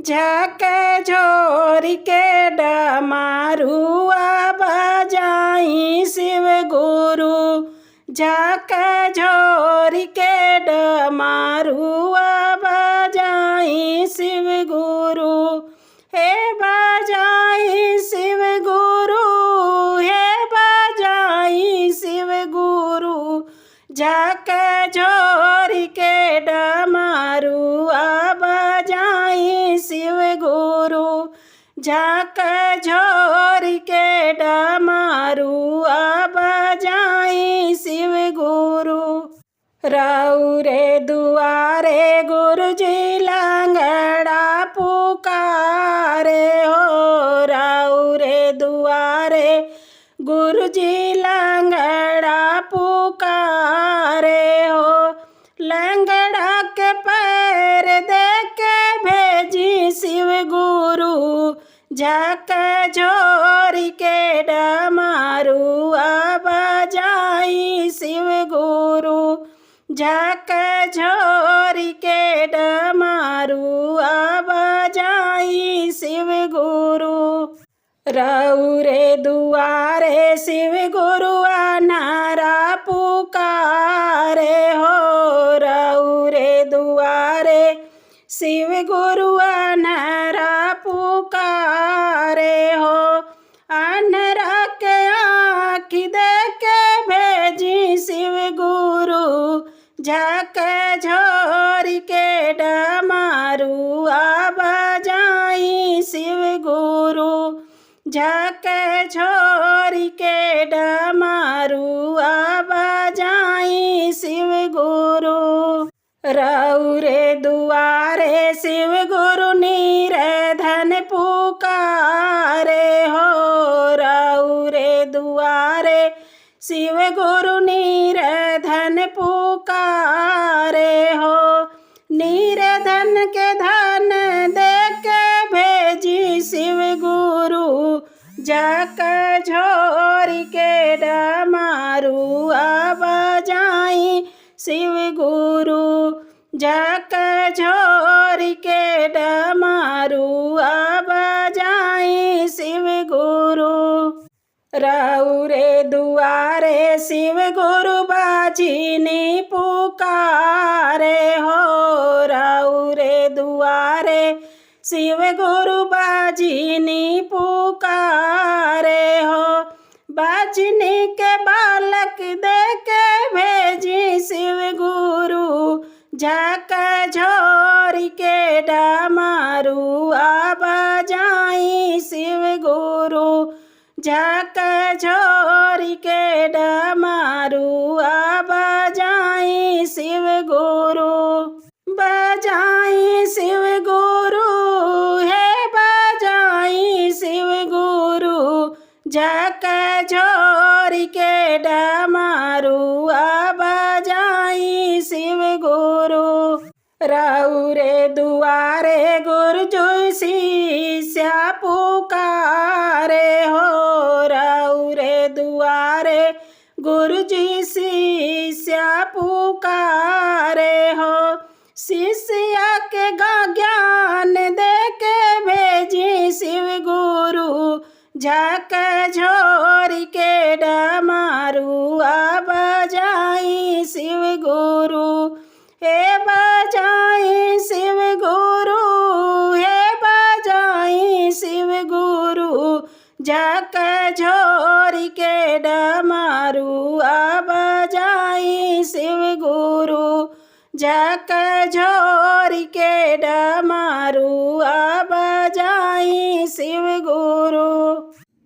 झक झोर के डमारुआ बजाई शिव गुरु, झक झोर के डमारुआ बजाई शिव गुरु। हे बजाई शिव गुरु, हे बजाई शिव गुरु, झक झोर के डमारुआ बजाई शिव गुरु, झक झोर के डमारुआ बजाई शिव गुरु। रौरे दुआरे गुरुजी लंगड़ा पुकारे हो, रौरे दुआरे गुरुजी लंगड़ा पुकारे हो। लंगड़ा के पैर दे के भेजी शिव गुरु, झक झोर के डमारुआ बजाई शिव गुरु, झक झोर के डमारुआ बजाई शिव गुरु। रौरे दुआरे शिव गुरु अनारा पुकारे हो, रौरे दुआरे शिव गुरु अनारा पुकारे हो। अनरा के आँख दे के भेजी शिव गुरु, झक झोर के डमारुआ बजाई शिव गुरु, झक झोर के डमारुआ बजाई शिव गुरु। रौरे दुआरे शिव गुरु नीर धन पुकारे हो, रौरे दुआरे शिव गुरु नीर धन पुकारे हो। नीर धन के धन दे के भेजी शिव गुरु, झक झोर के डमारुआ बजाई शिव गुरु, झक झोर के डमारुआ बजाई शिव गुरु। रौरे दुआरे शिव गुरु बाजिनी पुकारे हो, रौरे दुआरे शिव गुरु बाजिनी पुकारे हो। बाजनी के बालक दे के भेजी शिव गुरु, झक झोर के डमारुआ बजाई शिव गुरु, झक झोर के डमारुआ बजाई शिव गुरु। बजाई शिव गुरु, हे बजाई शिव गुरु, झक झोर के डमारुआ बजाई शिव गुरु। रौरे दुआरे गुरुजी शिष्या पुकारे हो, रौरे दुआरे गुरुजी शिष्या पुकारे हो। शिष्या के ज्ञान दे के भेजी शिव गुरु, झक झोर के डमारुआ बजाई शिव गुरु। हे बजाई शिव गुरु, हे बजाई शिव गुरु, झक झोर के डमारुआ बजाई शिव गुरु, झक झोर के डमारुआ